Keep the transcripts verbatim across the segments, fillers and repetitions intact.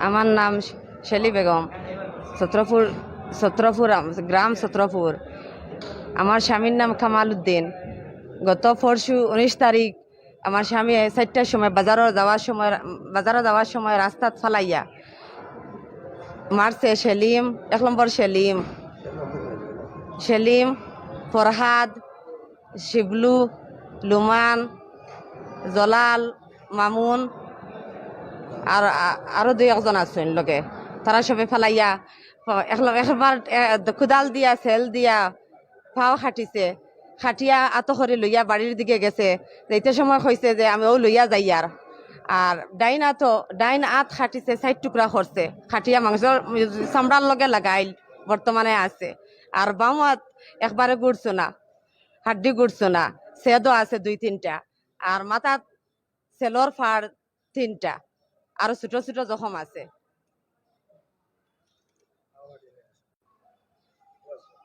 আমার নাম শ-, শেলি বেগম, ছত্রপুর, ছত্রপুর আম-, গ্রাম ছত্রপুর। আমার স্বামীর নাম কামাল উদ্দিন। গত পরশু উনিশ তারিখ আমার স্বামী চাইরটার সময় বাজারো যাওয়ার সময়, বাজারো যাওয়ার সময় রাস্তাত ফালাইয়া মারছে সেলিম, এক নম্বর সেলিম, সেলিম, ফরহাদ, শিবলু, লুমান, জলাল, মামুন, আর আ-, আরো দুই একজন আছইন লগে। তারা সবে ফালাইয়া, ফ-, একল-, একবার, এ, কুদাল দিয়া, সেল দিয়া, পাও কাটিছে। কাটিয়া আতো করি লইয়া বাড়ির দিকে গেছে। যাইতে সময় কইছে যে, "আমি অউ লইয়া যাইয়ার।" আর ডাইন আতো, ডাইন আত কাটিছে, চাইর টুকরা করছে। কাটিয়া মাংসর চামড়ার লগে লাগাইল, বর্তমানে আছে। আর বাম আত একবারে গুড় চুনা, হাড্ডি গুড় চুনা, ছেদও আছে দুই তিনটা। আর মাথাত সেলর ফাড় তিনটা, আরো ছোট ছোট জখম আছে।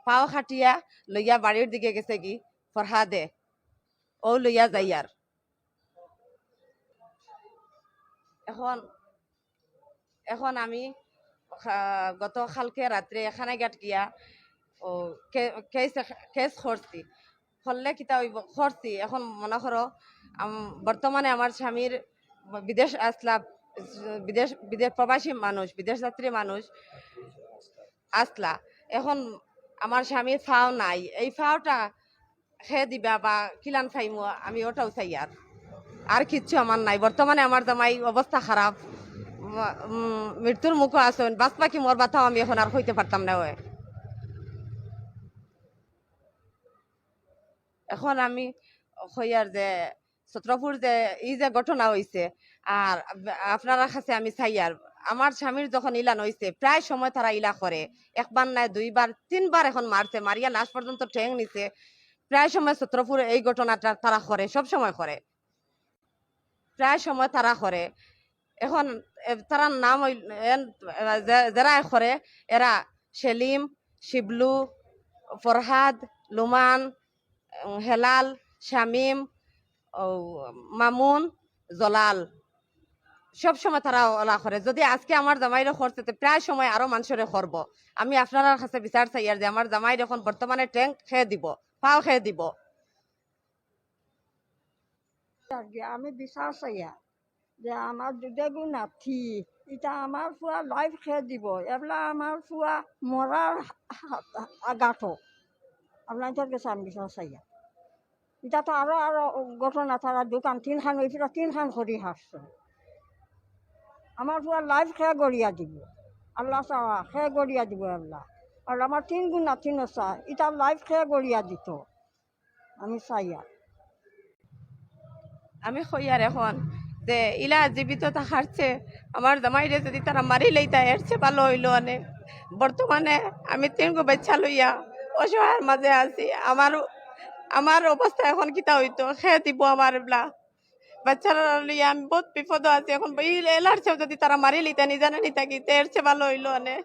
পাও কাটিয়া লইয়া বাড়ির দিকে গেছে গি ফরহাদে, অউ লইয়া যাইয়ার। এখন, এখন আমি, আহ, গত কালকে রাত্রে কানাইঘাট গিয়া ও কে-, কেস, কেস করছি। করলে কিতা অইবো? করছি। এখন মনে করো, আম-, বর্তমানে আমার স্বামীর বিদেশ আছলা, বিদেশ, বিদেশ প্রবাসী মানুষ, বিদেশ যাত্রী মানুষ আছলা। এখন আমার স্বামীর ফাও নাই, এই ফাওটা কে দিবা বা কিলান পাইমু, আমি অটাউ চাইয়ার। আর কিচ্ছু আমার নাই। বর্তমানে আমার জামাই অবস্থা খারাপ, উম, মৃত্যুর মুখো আছইন। বাঁচবা কি মরবা তাও আমি এখন আর কইতে পারতাম না অয়। এখন আমি কইয়ার যে ছত্রপুর যে ই যে ঘটনা অইছে, আর আপ-, আপনারার কাছে আমি চাইয়ার, আমার স্বামীর যখন ইলান অইছে, প্রায় সময় তারা ইলা করে, একবার নায় দুইবার, তিনবার এখন মারছে, মারিয়া লাশ পর্যন্ত ঠেং নিছে। প্রায় সময় ছত্রপুর এই ঘটনাটা তারা করে, সব সময় করে, প্রায় সময় তারা করে। এখন এ, তারার নাম অইল-, এন-, এ, যে-, যেরা করে, এরা সেলিম, শিবলু, ফরহাদ, লুমান, উম, হেলাল, শামিম, ও, মামুন, জলাল, সব সময় তারা অলা করে। যদি আজকে আমার জামাইরে করছে, তে প্রায় সময় আরো মানষরে করবো। আমি আপনারার কাছে বিচার চাইয়ার যে আমার জামাইরে এখন বর্তমানে ঠেং কে দিবো, ফাও কে দিবো। আমি বিচার চাইয়ার যে আমার দুইগু নাতি, ইতা আমার ফুয়া লাইফ কে দিবো, এবলা আমার ফুয়া মরার আগাটো। আপনার গেছে আমি বিচার চাইয়ার। ইতা তো আরো, আরো ঘটনা, তারা দুখান তিনখান অইছিল, তিনখান করি হারছে। আমার ফুয়া লাইফ কে গড়িয়া দিবো, আল্লাহ চাওয়া কে গড়িয়া দিবো আল্লাহ। আর আমার তিনগু নাতি নসা, ইতা লাইফ কে গড়িয়া দিতো, আমি চাইয়ার। আমি কইয়ার এখন যে ইলা জীবিত থাকার চে আমার জামাইরে যদি তারা মারি লইতা, এর চে ভালো অইলো অনে। বর্তমানে আমি তিনগু বাইচ্চা লইয়া অসহায়র মাঝে আছি। আমার, আমার অবস্থা এখন কিতা অইতো, কে দিবো আমার এবলা? বাইচ্চারা লইয়া আমি বউত বিপদো আছি। এখন ই এলার চেও যদি তারা মারি লিতা, নি জানা নি থাকি, তে এর চে ভালো অইলো অনে।